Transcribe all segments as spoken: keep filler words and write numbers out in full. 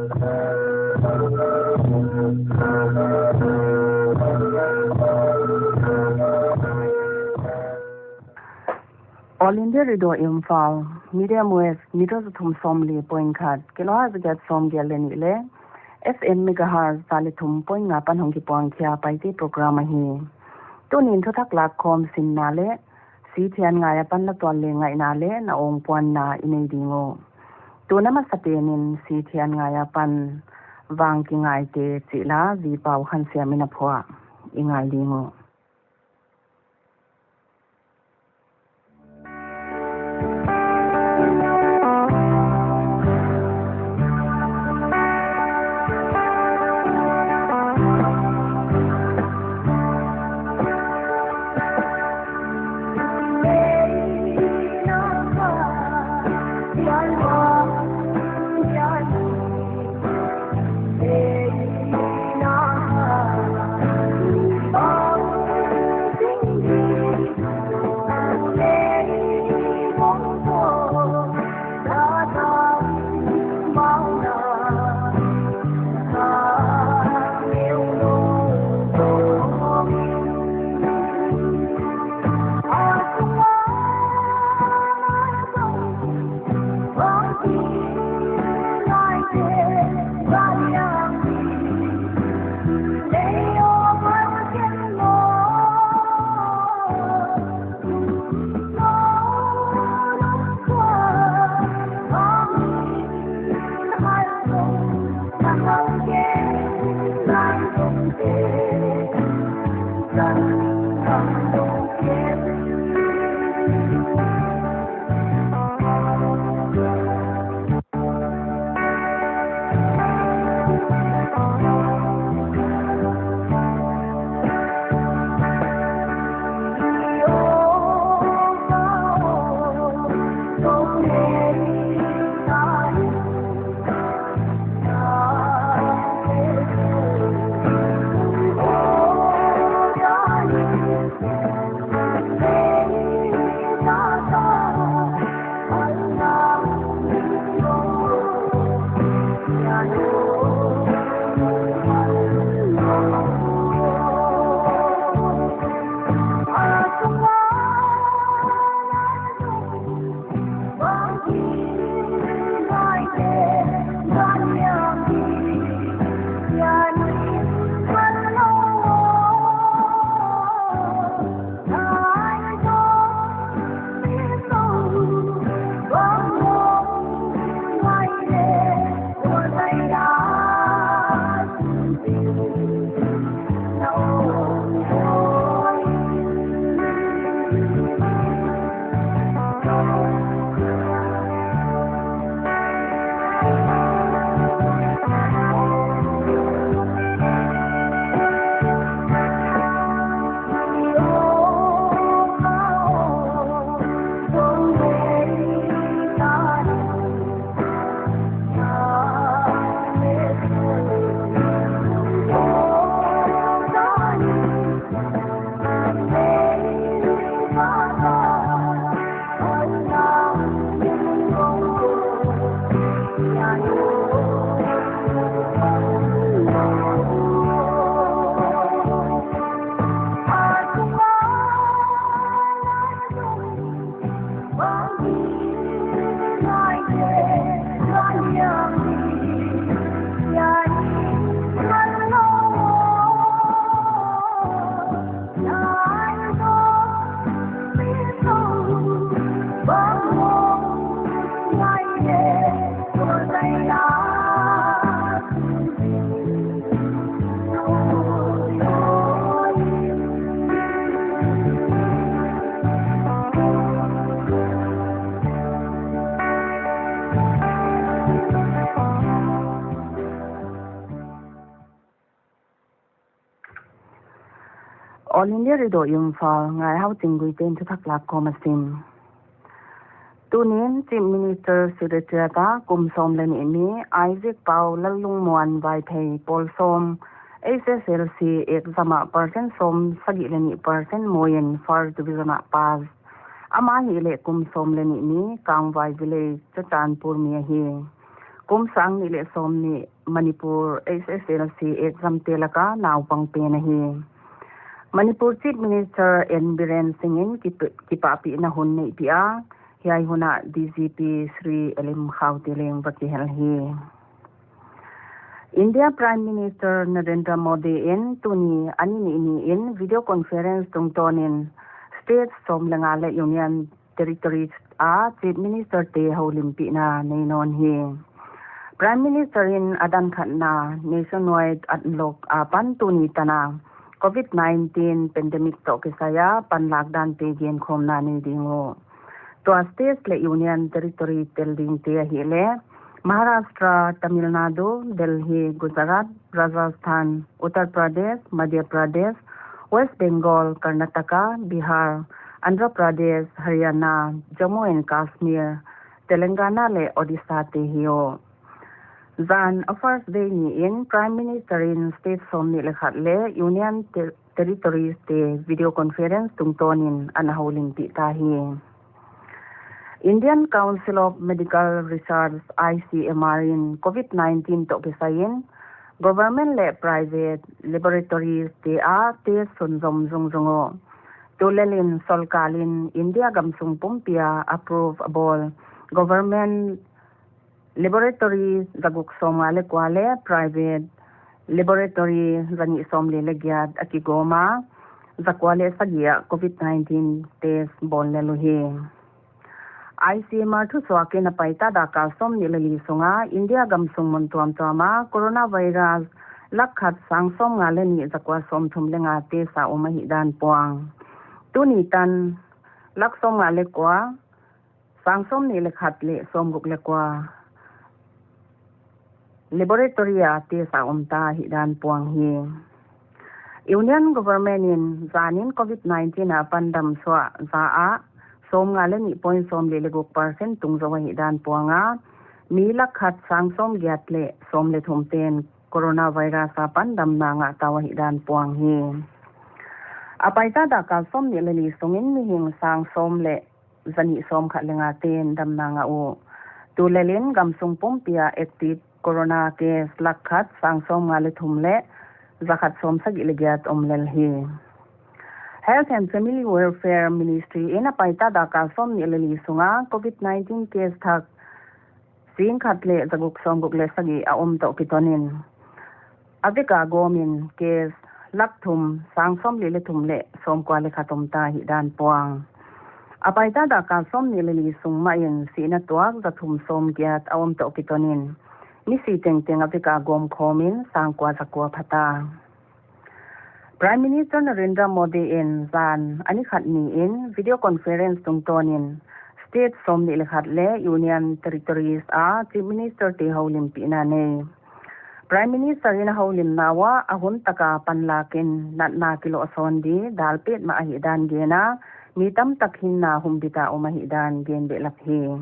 All India Radio Imphal, medium wave, meter za thum sawmli point khat, kilohertz za giat sawmgiat leh nih leh, F M megahertz za leh thum point nga apan hong kipuang khia Paite program ahi. Tuni'n thuthak lakkhawm sinna leh, Sithian ngai apan na tual leh ngaihna leh na awngpuanna i nei ding uh. Tun a masapen in Sithian ngai apan Vang Kingaite chih la, Zi Pau Khansiam in a phuah, i ngai ding uh. All India Radio Imphal, ngai hau Chingguite'n thuthak lakkhawm a sim. Tuni'n Chief Minister Secretariat a kum sawm leh nih mi Isaac Pau Lallungmuan Vaiphei pawl sawm H S L C exam ah percent sawm sagih leh nih percent muin first division ah pass. Amah ahihleh kum sawm leh nih mi Kangvai Village, Churachandpur mi ahi. kum sang nih leh sawmnih Manipur H S L C exam te laka naupang pen ahi. Manipur Chief Minister N Biren Singh in kip- kipahpihna hun neihpih a, hiai hun ah D G P Shri L M Khaute leng va kihel hi. India Prime Minister Narendra Modi in tuni a ni nih ni in video conference tungtawnin state sawm leh nga leh Union Territories a Chief Minister te houlimpihna nei nawn hi. Prime Minister in a dan khatna Nationwide Unlock apan tuni tana COVID nineteen pandemic toh kisai a panlak dante genkhawmna nei ding uh. Tua state leh Union Territory tel dingte ahihleh Maharashtra, Tamil Nadu, Delhi, Gujarat, Rajasthan, Uttar Pradesh, Madhya Pradesh, West Bengal, Karnataka, Bihar, Andhra Pradesh, Haryana, Jammu and Kashmir, Telangana leh Odisha te hi uh. Zan a first day ni in Prime Minister in state sawmnih leh khat leh Union Ter- Territories te video conference tungtawnin ana houlimpih ta hi. Indian Council of Medical Research, I C M R in COVID nineteen toh kisai in government leh private laboratories te a test sunzom zungzung uh. Tulel in sorkar in India gamsung pumpi a approve a bawl government laboratory zaguk sawmnga leh kua leh private laboratory zanih sawmli leh giat a kigawm a, zakua leh sagih ah COVID nineteen test bawl lel uhi. I C M R thusuak in a paita dakkal sawmnih leh li sunga India gamsung mun tuamtuam a coronavirus lak khat sang sawmnga leh nih zakua sawmthum leh nga test a om ahihdan puang. Tuni tan lak sawmnga leh kua sang sawmnih leh khat leh sawmguk leh kua laboratory a test a om ta ahihdan puang hi. Union Government in zanin COVID nineteen a pan damsuah za ah sawmnga leh nih point sawmli leh guk percent tung zou ahihdan puang a, mi lak khat sang sawmgiat leh sawm leh thum ten coronavirus a pan damna ngah ta uh ahihdan puang hi. A paita dakkal sawmnih leh li sungin mihing sang sawm leh zanih sawmkhat leh nga ten damna ngah uh. Tulel in gamsung pumpi a active corona case lak khat sang sawmnga leh thum leh zakhat sawmsagih leh giat om lel hi. Health and Family Welfare Ministry in a paita dakkal sawmnih leh li sunga COVID nineteen case thak singkhat leh zaguk sawmguk leh sagih a om toh kiton in a vek a gawm in case lak thum sang sawmli leh thum leh sawmkua leh khat om ta ahihdan puang. A paita dakkal sawmnih leh li sung mah in sihna tuak zathum sawmgiat a om toh kiton in misi tengteng a vek a gawm khawm in sangkua zakua pha ta. Prime Minister Narendra Modi in zan a ni khat ni in video conference tungtawnin state sawmnih leh khat leh Union Territories a Chief Minister te houlimpihna nei. Prime Minister in a houlimna uah a hun taka panlak in natna kilohsawn di dal petmah ahihdan gen a, mi tamtak hinna humbit a om ahihdan gen behlap hi.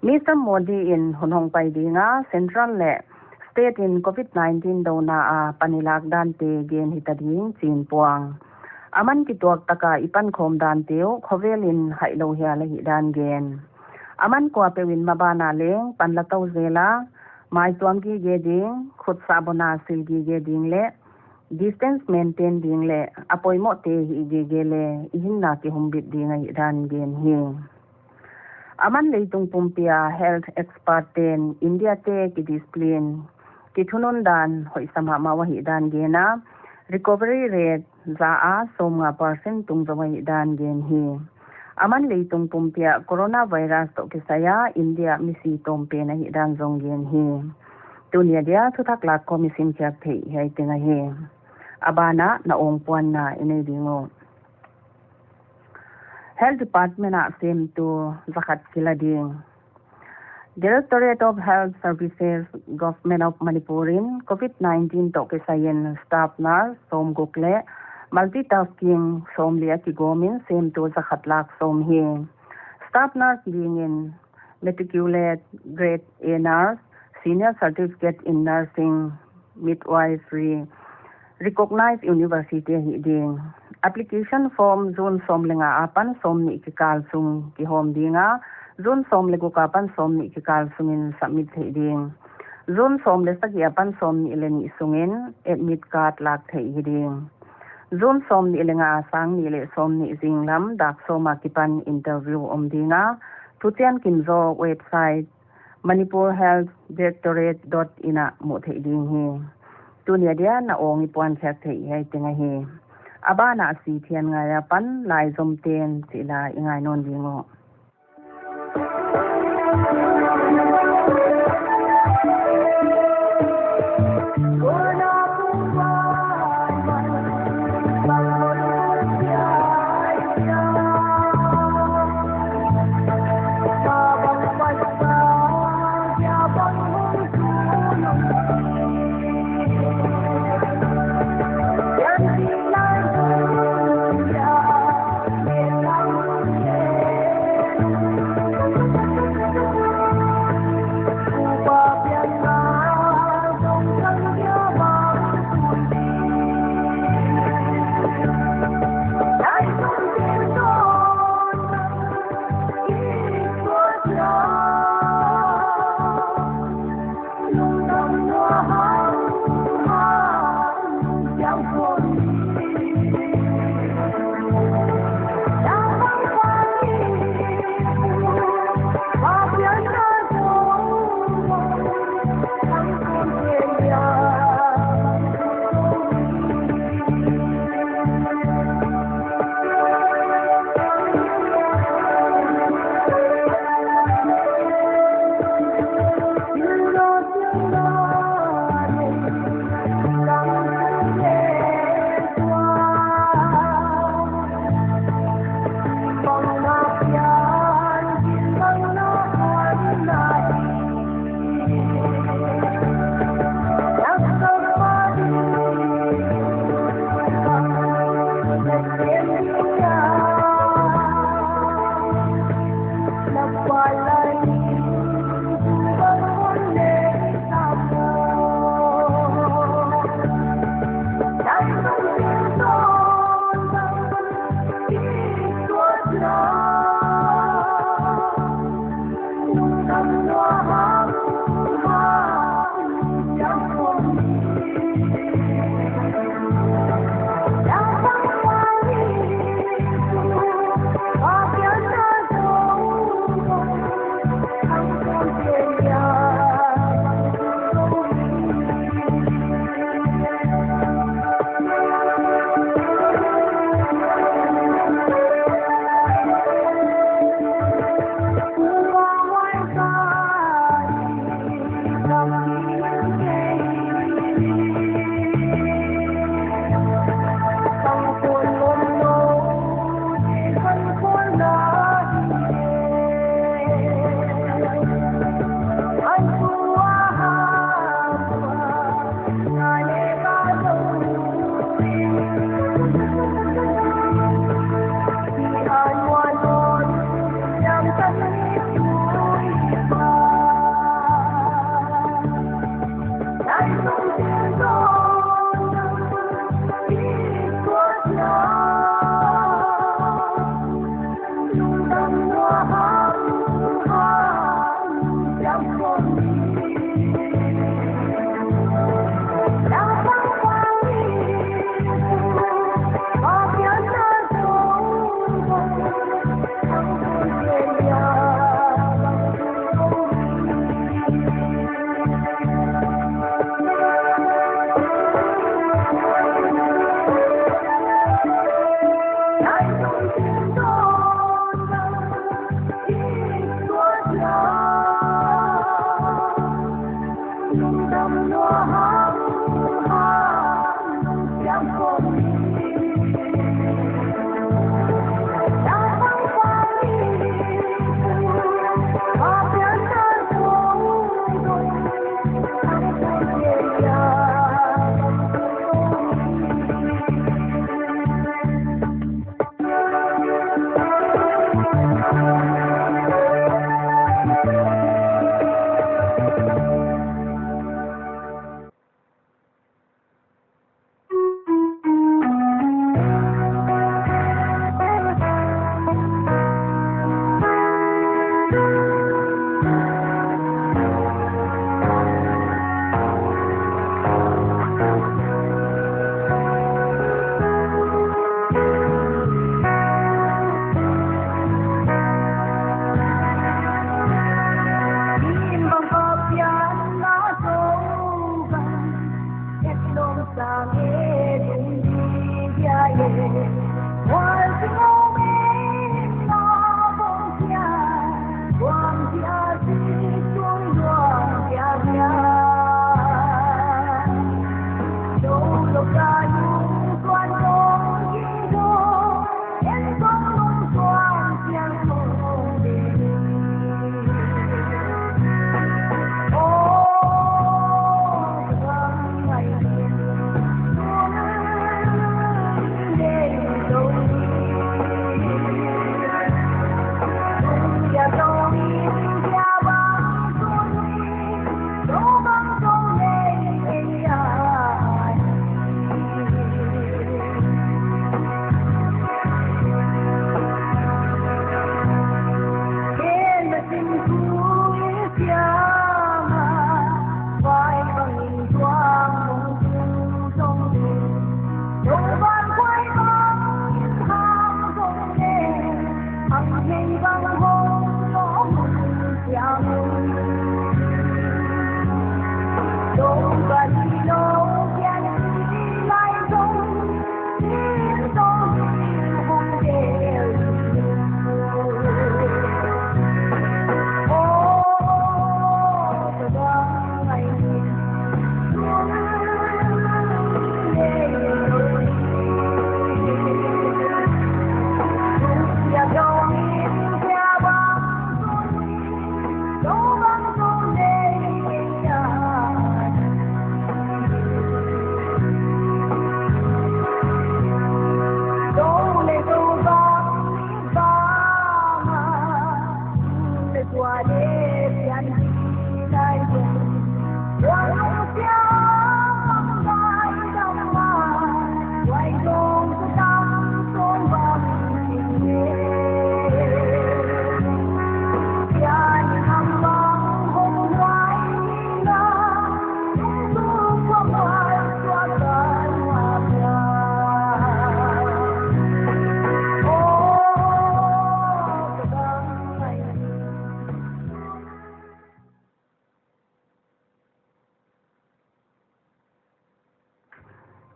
Mister Modi in hun hongpai ding a central leh state in COVID nineteen douna a panilak dante gen hita ding chiin puang. Aman kituak taka i pankhawm dante uh khovel in haihlou hial ahihdan gen. Aman kuapeuh in maban a leng panla tou zel a, maituam gige ding, khut sabon a sil gige ding leh distance maintain ding leh a poimohte hih gige leh i hinna kihumbit ding ahihdan gen hi. Aman leitung pumpi a health expert ten India te kidiscipline, kithunun dan hoihsa mahmah uh ahihdan gen a, recovery rate za a sawmnga percent tung zou ahihdan gen hi. Aman leitung pumpi a coronavirus toh kisai a India misi tawm pen ahihdan zong gen hi. Tuni a dia thuthak lak khawm i simkhiak theih hiai teng ahi. A ban ah na awng puanna i nei ding uh. Health Department ah semtu zakhat kila ding. Directorate of Health Services, Government of Manipur in COVID nineteen toh kisai in staff nurse sawmguk leh multitasking sawmli a kigawm in semtu zakhat lak sawm hi. Staff nurse dingin matriculate grade A nurse, senior certificate in nursing, midwifery, recognized university ahi ding. Application form June sawm leh nga apan sawmnih kikal sung kihawm ding a, June sawm leh guk apan sawmnih kikal sungin submit theih ding. June sawm leh sagih apan sawmnih leh nih sungin admit card lak theih hi ding. June sawmnih leh nga a, sang nih leh sawmnih zinglam dak sawm a kipan interview om ding a, thuchian kim zaw website manipur health directorate dot in ah muh theih ding hi. Tuni a dia na awng i puankhiak theih hiai teng ahi. A ban ah Sithian Ngaih apan Laizomte'n chih la i ngai nawn ding uh.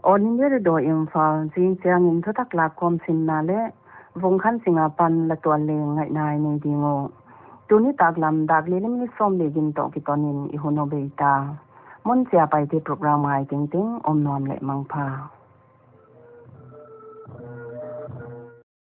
All India Radio Imphal, zing chiangin thutak lakkhawm simna leh vung khan singa pan la tual leng ngaihna i nei ding uh. Tuni taklam dak li leh minute sawmli gin toh kitonin i hun uh bei ta. Mun chia paite program ngai tengteng om nuam leh mangpha.